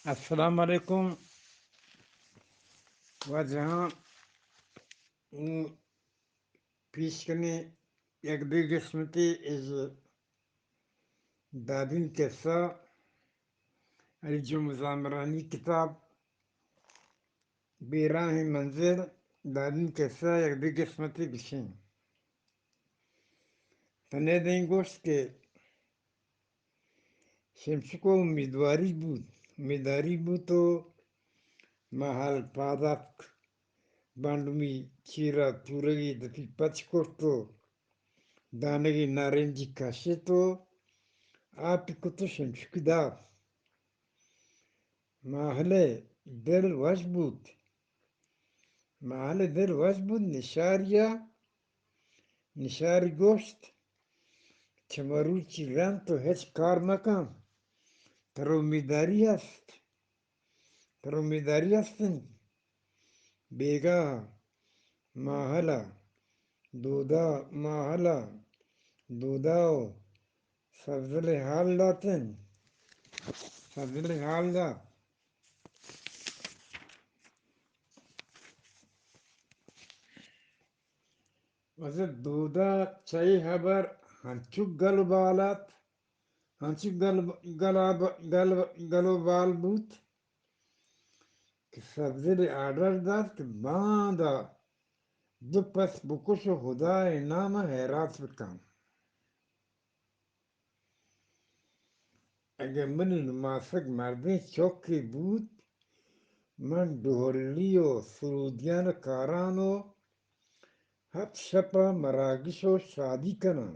السلام علیکم۔ واجہاں، اوں پیش کنیں یک دگہ قسمتے از دابیں قصہ، علی جمعہ زامرانی کتاب بیراہیں منزل، دابیں قصہ یک دگہ قسمتے گشیں۔ تنے دیں گوشت کہ شمشکو امیدواری بوت، امیدواری بوت و ماہل پاد اتک، بانڈمی چیرا تورگی دپی پچ کرت و دانگی نارنجی کشت و آپی کت و شمشکی دات۔ ماہل ء دل وش بوت۔ ماہل ء دل وش بوت، نشاری ء، نشاری گوشت، چہ مروچی رند تو ہچ کار مکن، ترا امیداری است، ترا امیداری است انت۔ بیگاہ ماہلا، دودا ماہلا، دودا و سبزل حال داتن۔ سبزل حال دات۔ وزیر دودا چہ اے ہبر ہنچو گل و بال ات، ہنچو گل، گل، گل، گل و بال بوت کہ سبزل آرڈر دات کہ باندا دو پس بکش و خدائے نام ء ہیرات بکن۔ اگہ منی نماسگ مردیں چکے بوت، من ڈہلی و سرودیان کاران و ہپت شپ ء مراگش و شادی کناں۔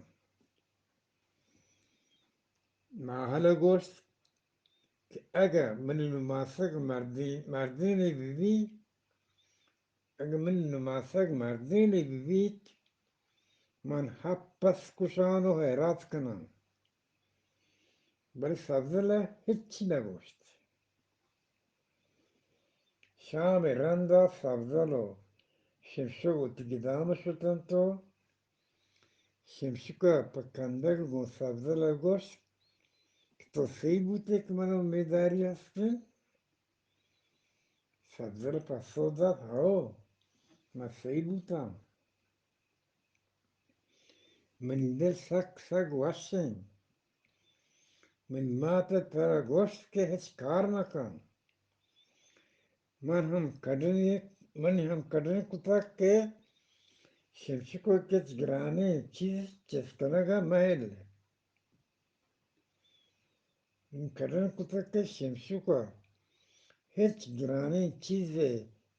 ماہل ء گوشت کہ اگہ منی نماسگ مردین، مردینے بہ بیت، اگہ منی نماسگ مردینے بہ بیت، من ہپت پس کشان و ہیرات کناں۔ بلے سبزل ء ہچی نہ گوشت۔ شام ء رند ء سبزل و شمشک وتی گدام ء شت انت و شمشک ء پہ کندگ گوں سبزل ء گوشت کہ تو سہی بوتے کہ من ء امیداری ہست انت؟ سبزل ء پسو دات، ہئو، من سہی بوتاں۔ منی دل سک سک وش انت۔ منی مات ء ترا گوشت کہ ہچ کار مکن۔ من ہم کڈنے، من ہم کڈن کتگ کہ شمشکو کچ گرانیں چیز چست کنگ ء مہ ہل۔ من کڈن کتگ کہ شمشکو ء ہچ گرانیں چیزے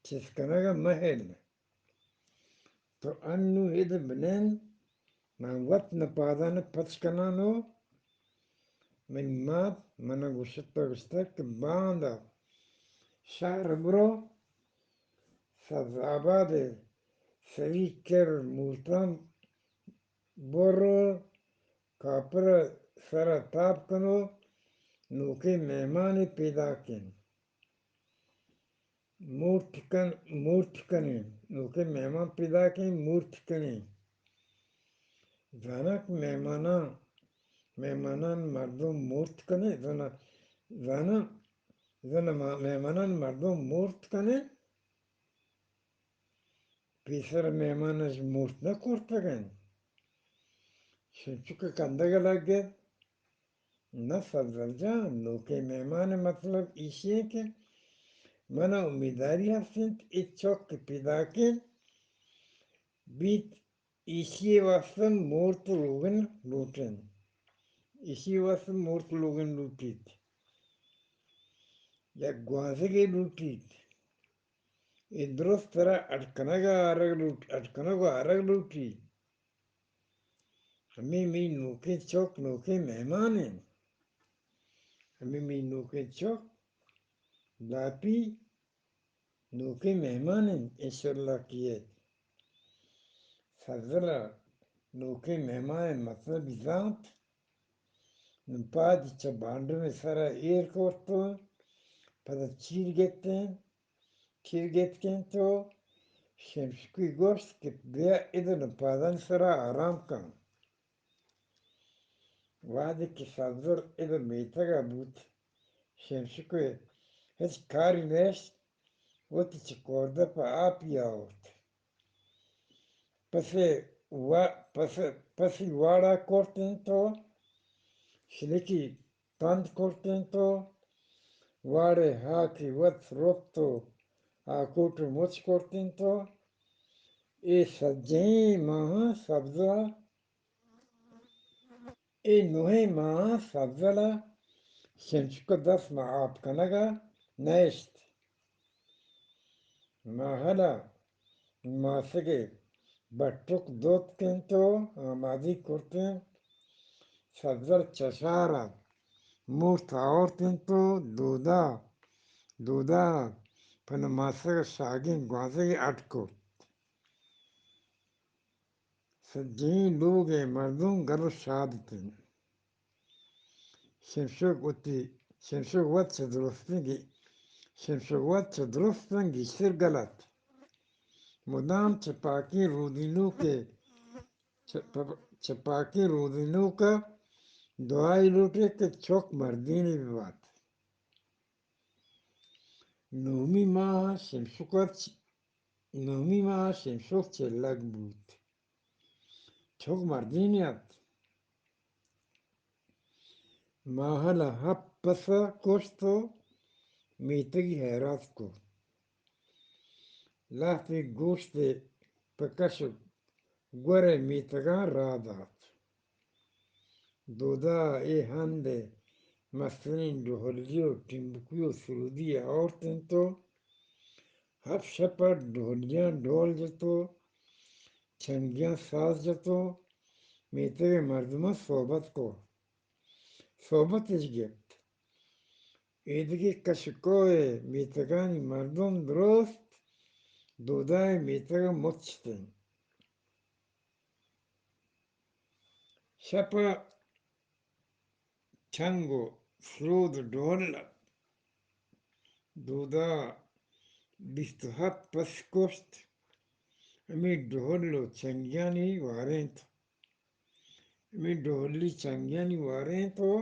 چست کنگ ء مہ ہل۔ تو انو اد بنند، من وت نپادان پچ کنان و منی مات من گوشت، گوشتگ کہ باندا شہر برو، سبز آباد سری کر مورتان برو، کاپر سرا تاب کنو، نوکیں مہمانے پیداک انت۔ مورت کن، مورت کنیں۔ نوکیں مہمان پیداکیں، مورت کنیں۔ زاناں کہ مہماناں، مہمانان مردم مورت کنیں؟ زاناں، زاناں، زاناں ما-، مہمانان مردم مورت کنیں؟ پیسر مہمان اش مورت نہ کرتگ انت۔ شنچک کندگ لگ ات۔ نہ سبزل جان، نوکیں مہمان ء مطلب ایشی انت کہ من ء امیداری ہست انت اے چک کہ پیداک انت بیت، ایشی ء واستہ مورت روغن لوٹنت، ایشی ء واستہ مورت روغن لوٹیت، یک گوانزگے لوٹیت۔ اے درست ترا اڈ کنگ ء آرگ لوٹ-، اڈ کنگ ء آرگ لوٹیت۔ ہمے مئی نوکیں چک نوکیں مہمان انت۔ ہمے مئی نوکیں چک لاپی نوکیں مہمان انت، انشاءاللہ کہ ایت۔ سبزل ء نوکیں مہمان ء مطلب زانت۔ نوں پاد چہ بانڈم ء سرا ایر کرت و پدا چیر گپت انت، چیر گپت انت و شمشکی گوشت کہ بیا اد نوں پادانی سرا آرام کن۔ وہدے کہ سبزل اد میتگ ء بوت، شمشک ء ہچ کاری نیشت، وتی چہ کوردپ ءَ آپی آورت۔ پسے وا-، پس-، پسی واڑا کرت انت و شلکی پند کرت انت و واڑے ہاکی وت رپت و آکوٹ مچ کرت انت و اے سجہیں ماہاں سبزل ءَ، اے نوہیں ماہاں سبزل ءَ شمشک ءِ دست ماں آپ کنگ ءَ نیشت۔ ماہل ءَ ماسگے بٹک دوتک انت و آمادی کرت انت۔ سبزل چشار ءَ مورت آورت انت و دودا، دودا پہ نماسگ ءَ شاگیں گوانزگے اڈ کرت۔ سجہیں لوگ ءِ مردم گل و شاد اتنت۔ شمشک وتی، شمشک وت چہ درستیں گی-، شمشک وت چہ درستاں گیشتر گل ات۔ مدام چہ پاکیں رودینوک ءَ، چہ، چہ پاکیں رودینوک ءَ دعائے لوٹیت کہ چک مردینے ببات۔ نومی ماہ ءَ شمشک ءَ چ-، نومی ماہ ءَ شمشک چلگ بوت۔ چک مردینے ات۔ ماہل ءَ ہپت پس ءَ کشت و میتگی ہیرات کت۔ لہتے گوشتے پہ کش و گور ءِ میتگاں راہ دات۔ دودا ءَ اے ہند ءِ مستریں ڈہلی و ٹمبکی و سرودی آورت انت و ہپت شپ ءَ ڈہلیاں ڈہل جت و چنگیاں ساز جت و میتگ ءِ مردماں صحبت کت، صحبت اش گپت۔ ایدگہ کش و کوہ ءِ میتگانی مردم درست دودا ءِ میتگ ءَ مچ اتنت۔ شپ ءَ چنگ و سرود و ڈہل ات۔ دودا بیست و ہپت پس کشت۔ ہمے ڈہل و چنگیانی وارینت۔ ہمے ڈہلی چنگیانی وارینت و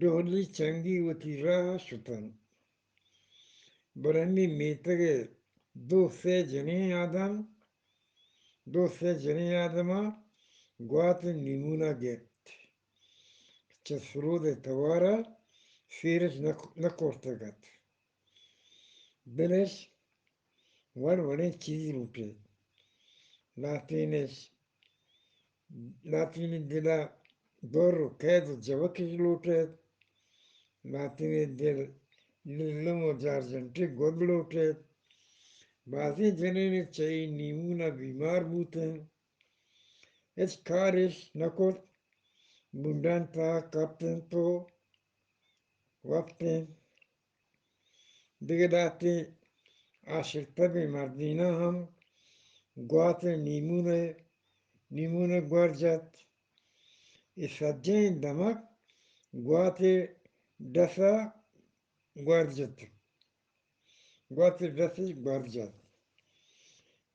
ڈہلی چنگی وتی راہ ءَ شتنت۔ بلے ہمے میتگ ءِ دو سے جنین آدم، دو سے جنین آدماں گوات ءِ نیمون ءَ گپت۔ چہ سرود ءِ توار ءَ سیرش نہ، نہ کرتگ ات۔ دلش وڑ وڑیں چیز لوٹیت۔ لہتینش، لہتینی دل ءَ در و کید و جوکش لوٹیت۔ لہتینی دل للم و جارجنٹی گد لوٹیت۔ بازیں جنین چہ اے نیمون ءَ بیمار بوتنت۔ ہچ کارش نہ کرت۔ بنڈانی تہا کپتنت و وپتیں۔ دگہ لہتیں آشکتبیں مردیناں ہم گوات ءِ نیمون ءَ، نیمون ءَ گور جت۔ اے سجہیں دمگ گوات ءِ ڈس ءَ گور جت۔ گوات ءِ ڈس ءَ گور جت۔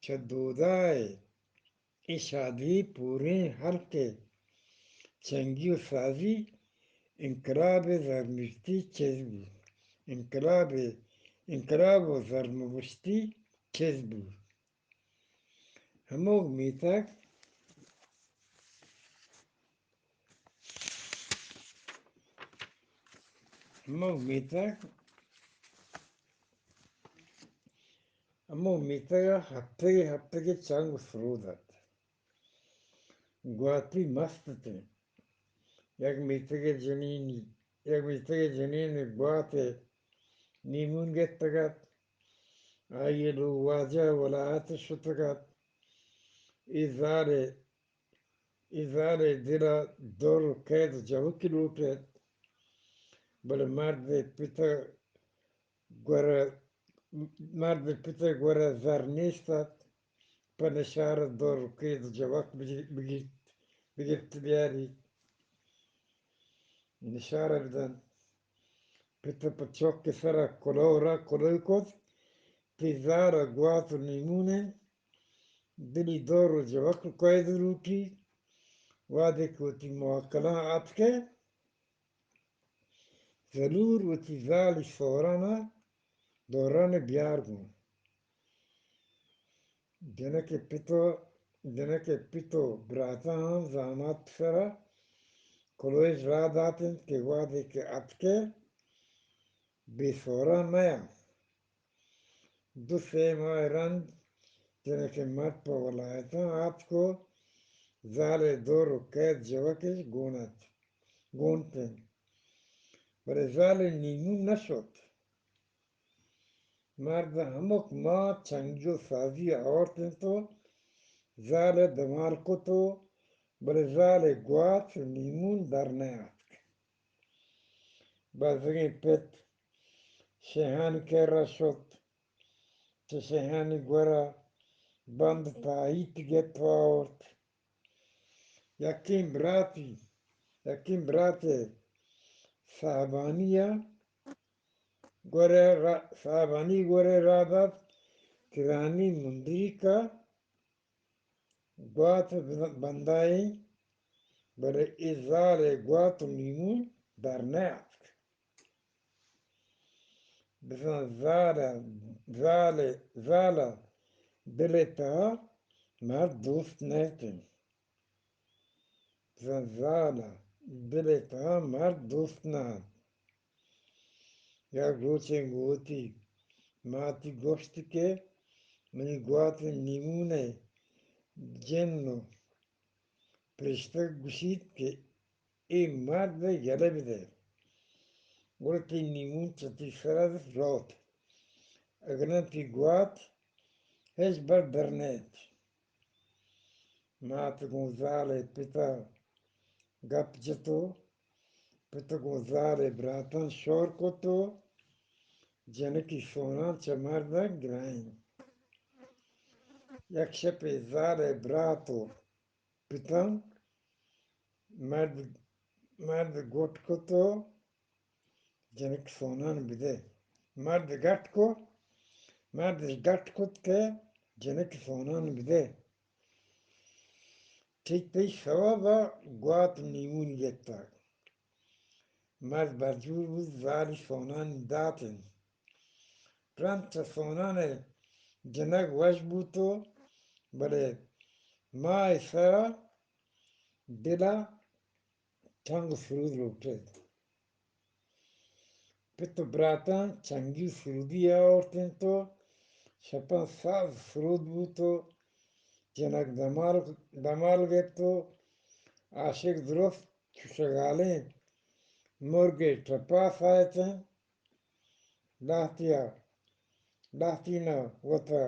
چہ دودا ءِ اے شادی پوریں ہلک ءِ چنگی و سازی انقلاب ءِ زرمشتی چست بوت۔ انقلاب ءِ، انقلاب و زرمشتی چست بوت۔ ہموک میتگ، ہموک میتگ، ہموک میتگ ءَ ہپتگے ہپتگے چنگ و سرود ات۔ گواتی مست اتنت۔ یک میتگے جنینی، یک میتگے جنینے گوات ءِ نیمون گپتگ ات۔ آئی ءِ لوگ واجہ ولایت ءَ شتگ ات۔ اے زال ءِ، اے زال ءِ دل ءَ در و کید و جوکی لوٹ ایت، بلے مرد ءِ پت ءِ گور ءَ، مرد ءِ پت ءِ گور ءَ زر نیست ات، پہ نشار ءَ در و کید و جوک بگی-، بگیت، بگپت بیاریت، نشار ءَ بدنت۔ پت ءَ پہ چک ءِ سر ءَ کلوہ را کلوہ کت، تئی زال ءَ گوات و نیمون انت، دلی دور و جوک و کید لوٹی۔ وہدے کہ وتی موکلاں آتکئے، زلور وتی زالی سہران ءَ دوران بیار گوں۔ جنک ءِ پت ءُ، جنک ءِ پت ءُ براتاں ہم زامات ءِ سرا کلوہش راہ دات انت کہ وہدے کہ اتکئے بے سہران میا۔ دو سے ماہ ءِ رند جنک ءِ مرد پہ ولایتاں آتک ءُ زال ءِ دور ءُ کئیت جوکش گون ات، گون ات انت، بلے زال ءِ نیمون نہ شت۔ مرد ءَ ہمک ماہ چنگی ءُ سازی آورت انت ءُ زال ءَ دمال کت ءُ بلے زال ءِ گوات ءُ نیمون در نیاتک۔ بزگیں پت شیہانی کرا شت، چہ شیہانی گورا بند تاہیت گپت ءُ آورت۔ یکیں براتی، یکیں برات ءَ صاحبانی ءَ گورے را-، صاحبانی گورے راہ دات کہ رانی مندریکا گوات بندائیں، بلے اے زال ءِ گوات ءُ نیمون در نیاتک۔ بزاں زال ءَ، زال ءَ، زال ءَ دل ءِ تہا مرد دوست نہ ات انت۔ بزاں زال ءَ دل ءِ تہا مرد دوست نہ ات۔ یک روچے گوں وتی ماتی گوشت کہ منی گوات ءِ نیمون ءَ جن ءُ پرشتگ گوشیت کہ اے مرد ءَ یلہ بدئے، گڑا تئی نیمون چہ تئی سرا روت، اگاں ناں تئی گوات ہچبر در نئیت۔ مات گوں زال ءِ پت ءَ گپ جت ءُ پت گوں زال ءِ براتاں شور کت ءُ جنکی سونان چہ مرد ءَ گرائینت۔ یک شپے زال ءِ برات ءُ پتاں مرد، مرد گٹ کت ءُ جنک سونان بدئے۔ مرد گٹ کت، مرد گٹ کت کہ جنک سونان بدئے۔ تئی، تئی سوب ءَ گوات نیمون گپتگ۔ مرد برجوڑ بوت، زالی سونانی دات انت۔ رند چہ سونان ءَ جنک وش بوت ءُ بلے ماہ ءِ سرا دل ءَ چنگ ءُ سرود لوٹ ایت۔ پت ءُ براتاں چنگی سرودی آورت انت ءُ شپاں ساز سرود بوت ءُ جنک دمال، دمال گپت ءُ عاشق درست چو شگالیں مرگے ٹپا ساہت انت۔ لہتیا، لہتینا وتا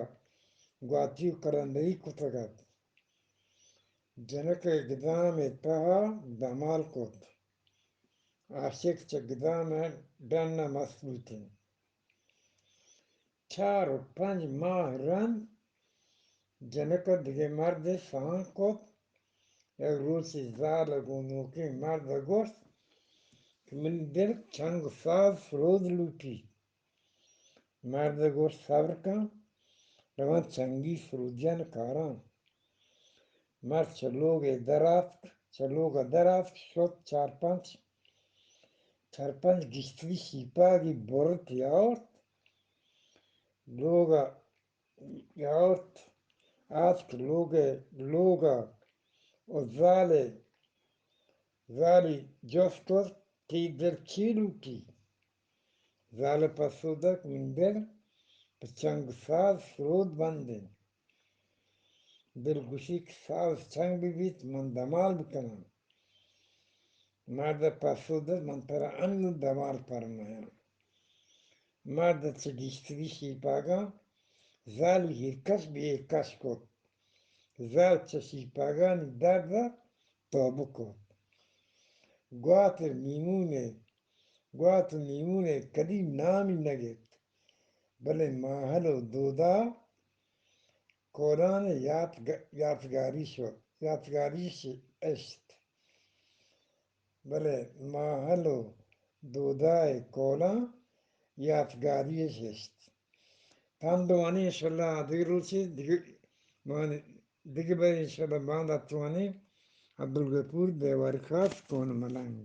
گواتی ءُ قلندری کتگ ات۔ جنک ءِ گدام ءِ تہا دمال کت۔ عاشق چہ گدام ءِ ڈن ءَ مست بوت انت۔ چار ءُ پنچ ماہ رند جنک ءَ دگہ مردے سانگ کت۔ یک روچے زال ءَ گوں نوکیں مرد ءَ گوشت کہ منی دل چنگ ءُ ساز سرود لوٹیت۔ مرد ءَ گوشت، صبر کن، رواں چنگی سرودیان کاراں۔ مرد چہ لوگ ءَ در آتک، چہ لوگ ءَ در آتک، شت چار پنچ، چار پنچ گشتگی شیپاگی برت آورت۔ لوگ ءَ آورت، آتک لوگ ءَ، لوگ ءَ ءُ زال ءَ، زالی جست کت، تئی دل چی لوٹی؟ زال ءَ پسو دات، منی دل پہ چنگ ساز سرود بند انت۔ دل گوشی کہ ساز چنگ بہ بیت، من دمال بکناں۔ مرد ءَ پسو دات، من ترا انوں دمال پرمایاں۔ مرد ءَ چہ گیشتری شیپاگاں زالی ہیرکش بہ ہیرکش کت۔ زال چہ شیپاگانی درد ءَ توبہ کت۔ گوات ءُ نیمون ءَ، گوات ءُ نیمون ءَ کدی نامی نہ گپت، بلے ماہل ءُ دودا کولان ءِ یات، یاتگاری شت، یاتگاری ش-، اشت۔ بلے ماہل ءُ دودا ءِ کولان یاتگاری اش اشت۔ تاں دوانی انشاءاللہ دگہ روچے دگہ، دگہ بر انشاءاللہ باندا توانی۔ عبدالغفور دیواری خاص کون ملنگ۔